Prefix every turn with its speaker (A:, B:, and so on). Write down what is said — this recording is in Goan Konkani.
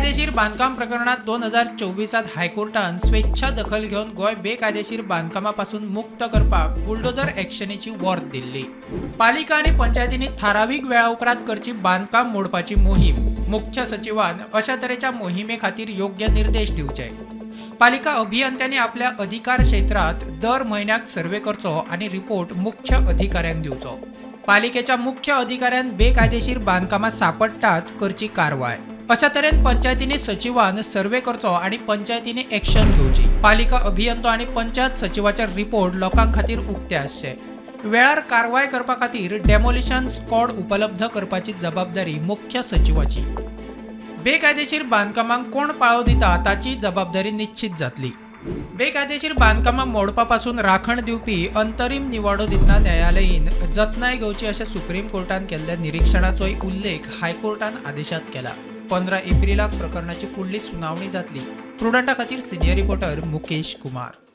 A: बेकायदेशीर बांदकाम प्रकरणात 2024त हायकोर्टान स्वेच्छा दखल घेवन गोंय बेकायदेशीर बांदकामा पासून मुक्त करपाक बुलडोझर एक्शनीची वॉर्त दिल्ली. पालिका आनी पंचायतींनी थारावीक वेळा उपरांत करची बांदकाम मोडपाची मोहीम. मुख्य सचिवान अशा तरेच्या मोहिमे खातीर योग्य निर्देश दिवचे. पालिका अभियंत्यांनी आपल्या अधिकार क्षेत्रात दर म्हयन्याक सर्वे करचो आनी रिपोर्ट मुख्य अधिकाऱ्यांक दिवचो. पालिकेच्या मुख्य अधिकाऱ्यान बेकायदेशीर बांदकामां सापडटाच करची कारवाय. अशा तरेन पंचायतींनी सचिवान सर्वे करचो आनी पंचायतींनी एक्शन घेवची. पालिका अभियंतो आनी पंचायत सचिवाचे रिपोर्ट लोकां खातीर उक्ते आसचे. वेळार कारवाय करपा खातीर डेमोलिशन स्क्वॉड उपलब्ध करपाची जबाबदारी मुख्य सचिवाची. बेकायदेशीर बांदकामांक कोण पाळो दिता ताची जबाबदारी निश्चित जातली. बेकायदेशीर बांदकामां मोडपा पासून राखण दिवपी अंतरीम निवाडो दितना न्यायालयीन जतनाय घेवची अशें सुप्रीम कोर्टान केल्ल्या निरिक्षणाचोय उल्लेख हायकोर्टान आदेशात केला. 15 एप्रिलाक प्रकरणाची फुडली सुनावणी जातली. प्रुडंटा खातीर सिनियर रिपोर्टर मुकेश कुमार.